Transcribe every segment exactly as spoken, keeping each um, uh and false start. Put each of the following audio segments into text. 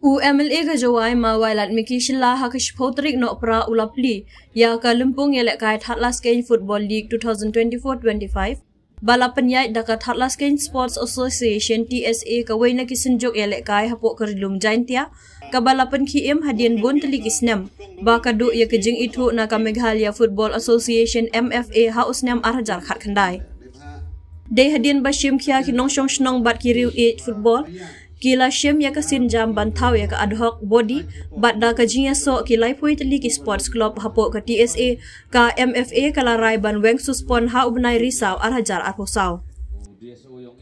U M L A ka Jowai Ma Wailadmiki Shylla ha ka shiphew tarik Nohprah u la plie ïa ka lympung ïalehkai Thadlaskein Football League twenty twenty-four twenty-five ba la pynïaid da ka Thadlaskein Sports Association T S A, kawei na ki synjuk ïalehkai hapoh ka Ri Lum Jaintia, kaba la pynkhie im hadien bun tylli ki snem ba ka duh ïa ka jingithuh na ka Meghalaya Football Association M F A ha u snem ar hajar khatkhyndai. Dei hadien ba shim khia ki nongshong shnong bad ki riew ïeit football, ki la shim ïa ka sienjam ban thaw ïa ka ad hoc body bad da ka jingïasoh ki laiphew tylli ki sports club hapoh ka T S A, ka M F A ka la rai ban weng suspend ha u bnai Risaw ar hajar arphew saw.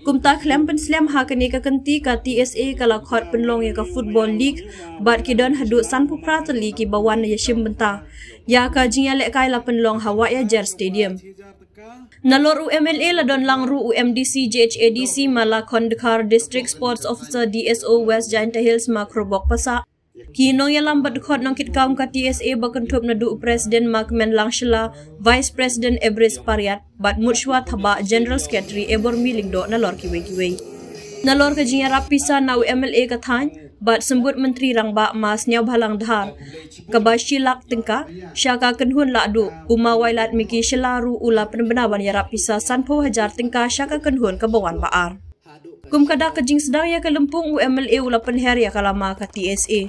Kumta khlem pynslem ha kane ka kynti, ka T S A ka la khot pynlong ïa ka Football League bad ki don haduh sanphew phra tylli kiba wan ïashim bynta ïa ka jingïalehkai la pynlong ha Wahïajer Stadium. Nalor u M L A la don lang ruh u M D C J H A D C Ma Lakhon Dkhar, District Sports Officer D S O West Jaintia Hills Ma Khurbok Passah, ki nongïalam bad dkhot nongkitkam ka T S A ba kynthup naduh u President Ma Kmenlang Shylla, Vice President Ebris Pariat bad mutshwa Thabah General Secretary Ebormi Lyngdoh nalor kiwei kiwei. Nalor ka jingïarap pisa na u M L A ka thaiñ bad Symbud Myntri Rangbah Ma Sniawbhalang Dhar kaba shi lak tyngka sha ka kynhun lahduh, u Ma Wailadmiki Shylla ruh u la pynbna ban ïarap pisa sanphew hajar tyngka sha ka kynhun kaba wan ba ar. Kum ka dak ka jingsdang ïa ka lympung, u M L A u la pynher ïa ka lama ka T S A.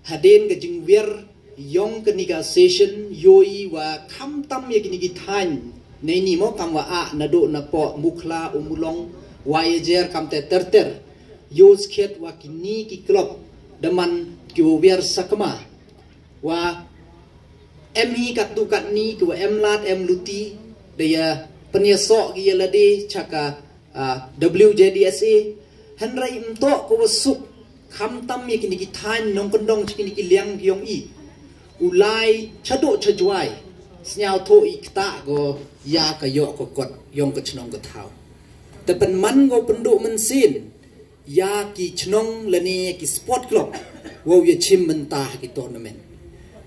Hadien ka jingwiar ïong kane ka session, ïohi wa khamtam ïa kine ki thaiñ, ne ni mo kam wa a naduh napoh Mukhla, Ummulong, Wahïajer, kamte ter ter, ïoh skhiat wa kine ki club da man ki wa wiar sakma, wa em hi katto katne ki wa em lad em luti, da ïa pynïasoh ki ïa lade cha ka ah, W J D S A, hynrei ym toh ka wa suk, khamtam ïa kine ki thaiñ nongkyndong cha kine ki liang ki ïong i. U lai chaduh cha Jowai, sniawthuh i ktah ko ïa ka ïoh ka kot ïong ka chnong ka thaw. Te pynman ko pynduh mynsiem ïa ki chnong lane ïa ki sport club wow ïa chim bynta ha ki tournament.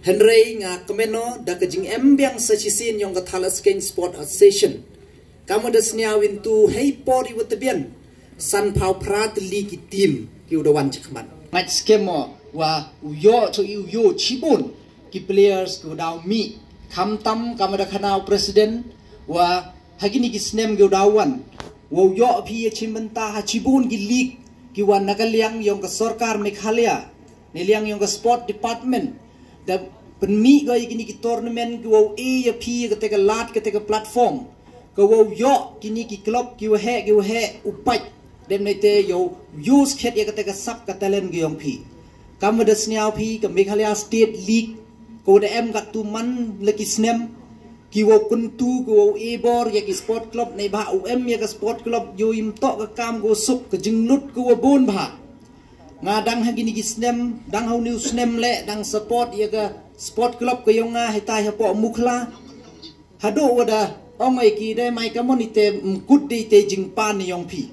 Hynrei nga kmen noh da ka jingem biang sa shisien ïong ka Thadlaskein Sport Association. Kam da sniaw yntu hei por i wa tbian, sanphew phra tylli ki team ki u da wan chakhmat. Ngait skhem mo wa u ïoh to i u ïoh chibun ki players ki u daw mih. Khamtam kam da khana u president wa ha kine ki snem ki u daw wan, wa u ïoh phi ïa chim bynta ha chibun ki league ki wan na ka liang ïong ka sorkar Meghalaya, ne liang ïong ka sport department, da pynmih ko ïa kine ki tournament ki wow e ïa phi ïa kata ka lad kata ka platform, ka wow ïoh kine ki club ki waheh ki waheh u pait, dep ne te ïoh use khet ïa kata ka sap ka talent ki ïong phi. Kam da sniaw phi ka Meghalaya State League, ka wa da em katto man la ki snem, ki wow kyntu, ki wow e bor ïa ki sport club, ne ba u em ïa ka sport club ïoh im toh ka kam ka wa suk, ka jinglut ka wa bun bha. Nga dang ha kine ki snem, dang ha une u snem leh, dang support ïa ka sport club ka ïong nga hitai hapoh Mukhla. Haduh wa da ong ïa ki de mai ka mon ite mkut de ite jingpan ïong phi.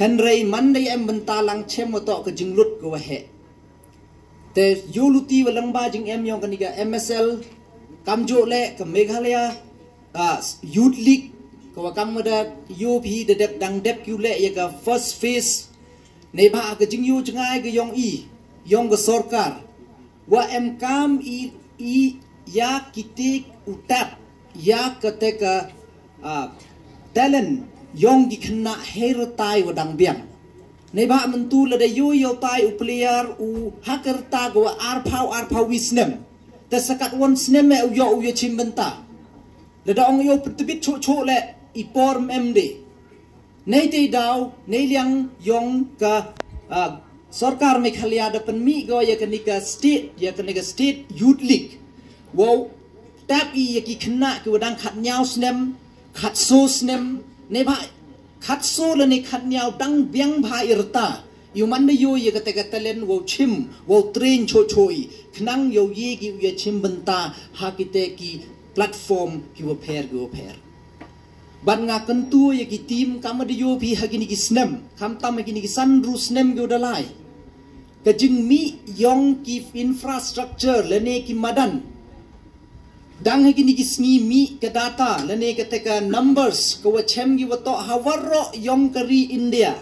Hynrei man de em bynta lang chem wa toh ka jinglut ka waheh. Te ïoh luti wa lang ba jingem ïong kane ka M S L, kamjooh leh ka Meghalaya, ah, Youth League, ka wa kam da ïoh phi da dep dang dep ki u leh ïa ka first phase. Ne ba ka jingïoh jngai ka ïong i, ïong ka sorkar, wa em kam i, i ïa kite u tap ïa kata ka, ah, talent ïong ki khynnah hei rta i wa dang biang. Ne ba myntu lada ïoh ïoh tai u player u ha ka rta ka wa arphew arphew wi snem, te sa katwon snem eh u ïoh u ïa chim bynta. Lada ong ïoh pyntbit chuh chuh leh i por mem de. Nei te daw, nei liang ïong ka, ah, sorkar Meghalaya da pynmih ko ïa kane ka state, ïa kane ka State Youth League. Wow tap i ïa ki khynnah ki wa dang khatñiaw snem, khatsaw snem, ne ba khatsaw lane khatñiaw dang biang bha i rta. Ïoh man da ïoh ïa kata ka talent wow chim, wow train chuh chuh i. Khnang ïoh ïa ki u ïa chim bynta ha kite ki platform ki wa pher ki wa pher. Bad nga kyntu ya ki team kam da yo phi ha kini ki snem, kam tam ha kini ki san ru snem ki wa da lai. Ka jingmih yong ki infrastructure lane ki madan. Dang ha kini ki sngi mih ka data lane ka te ka numbers ka wa chem ki wa toh ha waroh yong ka ri India.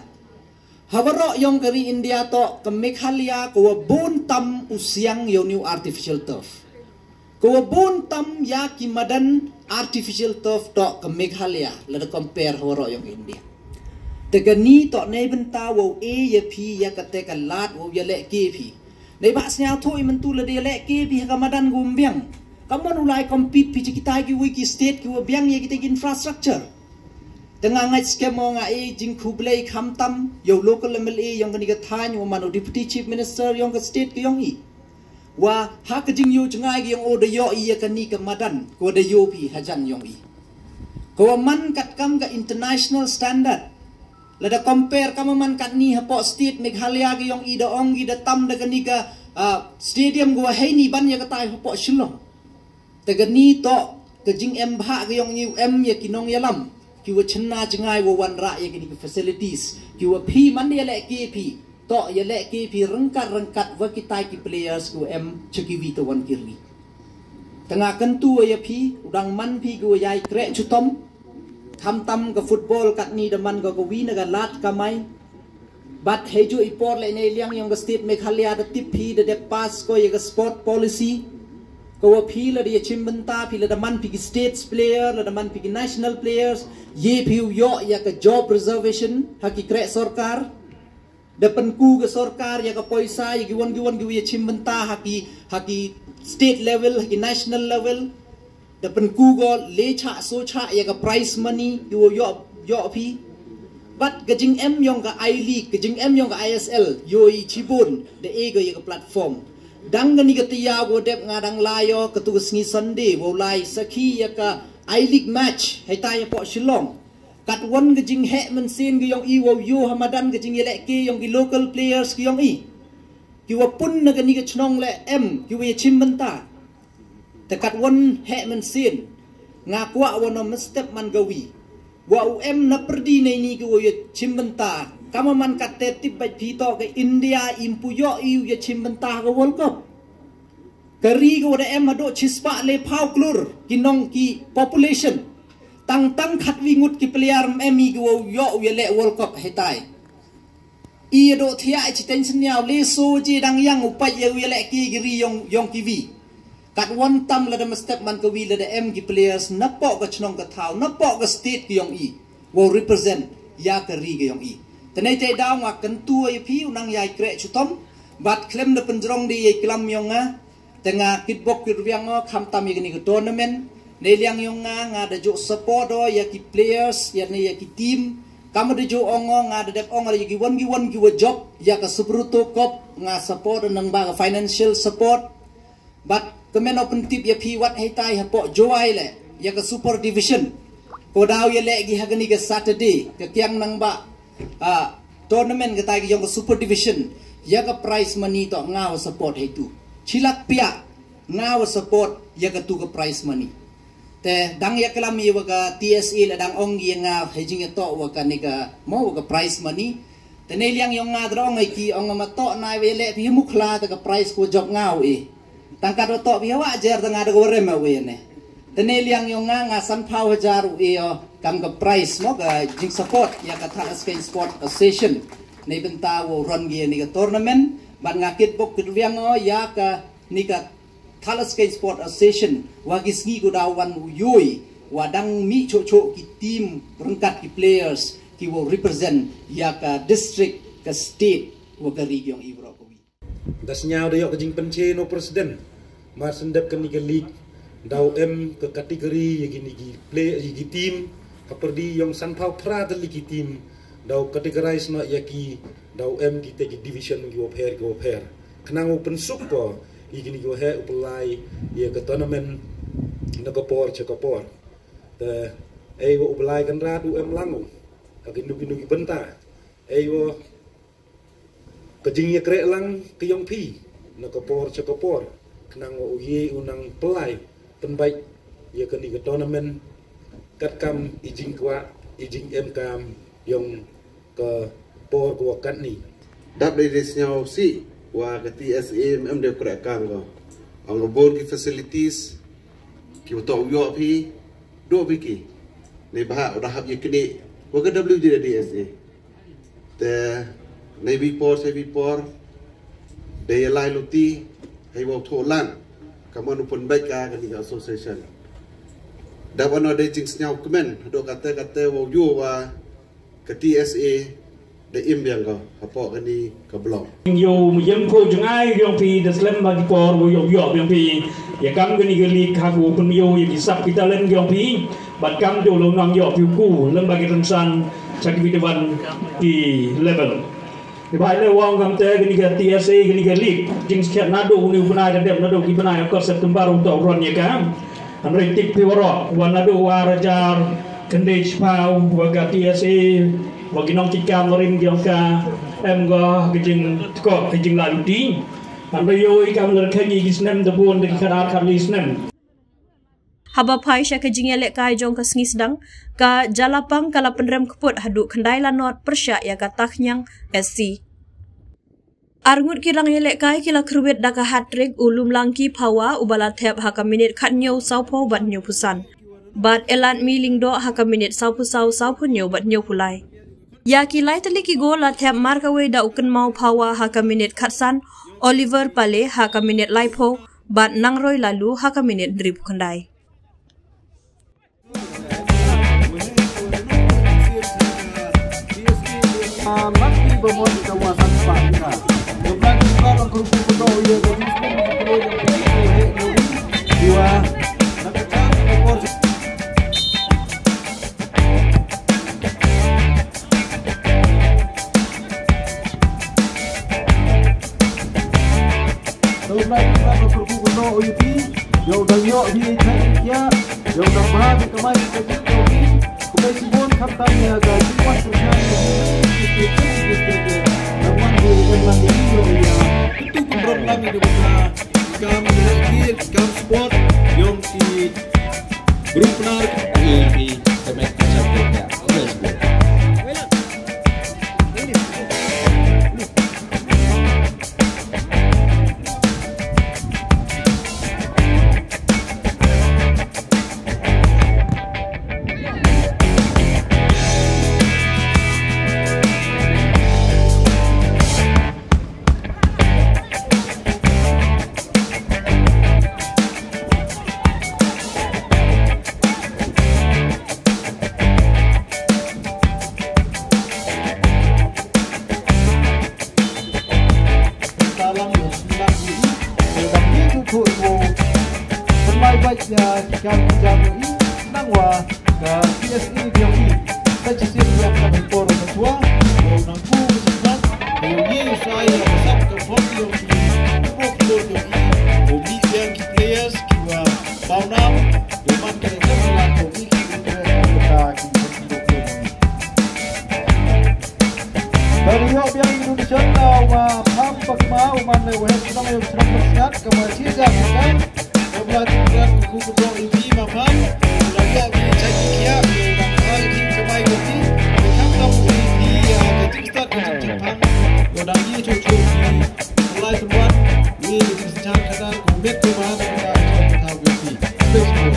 Ha waroh yong ka ri India toh ka Meghalaya ka wa bun tam u siang yow new artificial turf. Ka wa bun tam ya ki madan artificial turf toh ka Meghalaya lada compare ha waroh yong India. Te ka ni toh nei bynta wow e ya phi ya ka te ka lad wow ya leh ke phi. Nei ba snya tho i mentu lada ya leh ke phi ha ka madan gum biang. Ka mon u lai compete phi chi kitai ki wi ki state ki wa biang ya ki te ki infrastructure. Te nga ngait skem o nga e jingkhublei kham tam yow local M L A yong ka ni ka thaiñ wa man u deputy chief minister yong ka state ka yong i. Wa ha ka jingyoh jngai ka yong o da yoh i ya ka ni ka madan ka wa da yoh phi ha jan yong i. Ka wa man kat kam ka international standard. Lada compare kam man kat ni ha poh state Meghalaya ka yong i da ong i da tam da ka ni ka ah, stadium ka wa hei ni ban ya ka tai ha poh Shillong. Te ka ni toh ka jingem bha ka yong i u em ya ki nongyalam ki wa chynna jngai wa wanrah ya ki ni ki facilities ki wa phi man ya leh ke phi toh ya leh ke phi rengkat rengkat wa kitai ki players ki wa em cha ki wi te wan ki ri. Te nga kyntu ya phi u dang man phi ki wa yai kreh chutom. Kham tam ka football kat ni da man ka ka wi na ka lad kamai. Bad hei ju i por le nei liang yong ka state Meghalaya da tip phi da dep pass ko ya ka sport policy. Ka wa phi lada ya chim bynta phi lada man phi ki states player lada man phi ki national players. Ye phi u yoh ya ka job reservation ha ki kreh sorkar. Da pynku ka sorkar ya ka poisa ya ki wan ki wan ki wa ya chim bynta ha ki ha ki state level ha ki national level. Da pynku ko le chah so chah ya ka prize money ki wa yoh yoh phi. Bad ka jingem yong ka I League ka jingem yong ka I S L yoh i chibun da e ko ya ka platform. Dang ka ni ka tiya ko dep nga dang lai yo ka tu ka sngi Sunday wow lai sakhi ya ka I League match hei ta ya poh Shillong. Kat wan ka jingheh mynsiem ka yong i wow yoh ha madan ka jingyaleh ke yong ki local players ka yong i. Ki wa pun na ka ni ka chnong le em ki wa ya chim bynta. Te kat wan heh mynsiem nga kwah wa no mestep man ka wi. Wa u em na pyrdi nei ni ki wa ya chim bynta. Kama man kat te tip bait phi toh ka India im pu yoh i u ya chim bynta ha ka World Cup. Ka ri ka wa da em haduh chispah le phaw klur ki nong ki population. Tang tang khat wi ngut ki player em i ki wa u yoh u ya leh World Cup hetai. I ya do thia i chiteng sniaw le so je dang yang u pait ya u ya leh ki giri yong yong ki wi. Kat wan tam lada mestep man ka wi lada em ki players na poh ka chnong ka thaw na poh ka state ki yong i. Wow represent ya ka ri ka yong i. Tenei te daw nga kyntu ya phi u nang ya i kreh chutom. Bad klem da pynjrong di ya i klam yong nga. Te nga kitbok kitwiang o kham tam ya ka ni ka tournament. Nei liang yong nga nga da ju support o ya ki players ya ni ya ki team. Kam da ju ong o nga da dep ong ya ki wan ki wan ki wa job ya ka Subroto Cup nga support nang ba ka financial support. Bad ka men o pyntip ya phi wat hei tai ha poh Jowai le ya ka Super Division. Ko daw ya le ki ha ka ni ka Saturday ka kiang nang ba ah, tournament ka tai ka yong ka Super Division ya ka prize money toh nga wa support hei tu. Chilak pia nga wa support ya ka tu ka prize money. Te dang ya klam ya wa ka T S A le dang ong ya nga hei jing ya toh wa ka ni ka mo wa ka prize money. Te nei liang yong nga da ong hei ki ong ma toh nai wa ya le phi mukhla te ka prize ko jok nga wa e. Tang ka do toh phi wa jer te nga da ko rem wa e ne. Te nei liang yong nga nga san phaw hajar wa e o. Kam ka prize mo ka jing support ya ka Thadlaskeiñ Sport Association. Nei bynta wow ron gi ni ka tournament bad nga kitbok kitwiang o ya ka ni ka Thadlaskeiñ Sport Association wa ki sngi ko daw wan u yoi wa dang mi cho cho ki team rengkat ki players ki wow represent ya ka district ka state wa ka ri yong i bro ko wi. Da sniaw da yoh ka jingpynche no president mar sendep ka ni ka league. Daw em ka category ya ki ni ki play ya ki team. Ka perdi yong san phaw phra ta li ki team. Daw categorize no ya ki daw em ki te ki division ki wa pher ki wa pher. Khnang u pynsuk ko ya ki ni ki wa he u pelai ya ka tournament na ka por cha ka por. Te ei wa u pelai kan rat u em lang u ha ki nu ki nu ki bynta. Ei wa ka jingyakreh lang ka yong phi na ka por cha ka por. Khnang wa u ye u nang pelai pynbait ïa kane ka tournament katkam i jingkwah, i jingem kam jong ka por ka wa katni. Dap dei dei sñiaw sih wa ka T S A em em dei kre kam ko. Ong ka bun ki facilities ki wa toh u yoh phi, duh phi ki. Neibhah u da hap ïa kine wa ka W D D S A. Te neiwi por seiwi por dei ïa lai luti hei wa u thoh lang. Ka mon u pun bek ka kani ka association. Dap ano dei jingsñiaw kmen haduh kate kate wa u yu wa ka T S A da im biang ko hapoh kani ka block. Ïoh ym ïem ko jngai ïong phi da slem ba ki por wa ïoh ïoh biang phi. Ïa kam kani ka league ha ko pun ïoh ïa ki sap ki talent ïong phi. Bad kam do lo nang ïoh phi ku lem ba ki rynsan cha ki bit ban ki level. Ni bai le wang kam te kani ka T S A kani ka league. Jingskhet nado uni u bnai da dep nado ki bnai ko September u to ron ïa ka. Hynrei tip phi waroh, wa naduh wa ar hajar khyndai shiphew, wa ka T S A, wa ki nongkitkam rim ki ong ka, em ko ki jingtkop, ki jinglaitluti. Hynrei ïoh i kam lyrkhei ngi ki snem da bun da ki khadar khadli snem. Haba phai sha ka jingïalehkai jong ka sngi sdang, ka Jalapang ka la pynrem kput haduh khyndai la not pyrshah ïa ka Takhniang S C. Arngut ki rang ïalehkai ki la kyrwit da ka hat-trick u Lumlangki Phawa uba la thep ha ka minit khathynñiew, sawphew bad hynñiewphew san. Bad Eladmi Lyngdoh ha ka minit sawphew saw, sawphew hynñiew bad hynñiewphew lai. Ïa ki lai tylli ki gol la thep mar kawei da u Kynmaw Phawa ha ka minit khatsan, Oliver Pale ha ka minit laiphew, bad Nangroi Lalu ha ka minit hynriewphew khyndai. Kam sport ïong ki Bru Pnar, eh, eh, ka met ka chap ka, ka sport. Ka T S A biang i. Ka chisien biang ka por ka tua. Ko nang ku ka chisien. Ko ye sa ya ka sap ka por ki yong ki. Ko ki por yong ki. Ko mi biang ki players ki wa paw nam. Ko man ka ka la ko mi ki ki players ki ta ki ki ki. Bad ïoh biang Indonesia ka wa pham pakma u man le wa hep shnong ïoh shnong sngat ka ma chi ja ka. Ka bla tu ka ku ku dong i pi ma pham. La ïoh ki chai ki kia, la ka ki ka bai ko ki. Ka kam ka ku i pi ya ka jing start ka jing jing pham. Ko dang i chu chu ki. Lai tu wan. Ni ka jing start ka dang ku met ku ma ka ka ka ka ki. Facebook.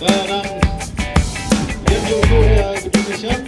Ba nang ïa ju tu ïa ka donation.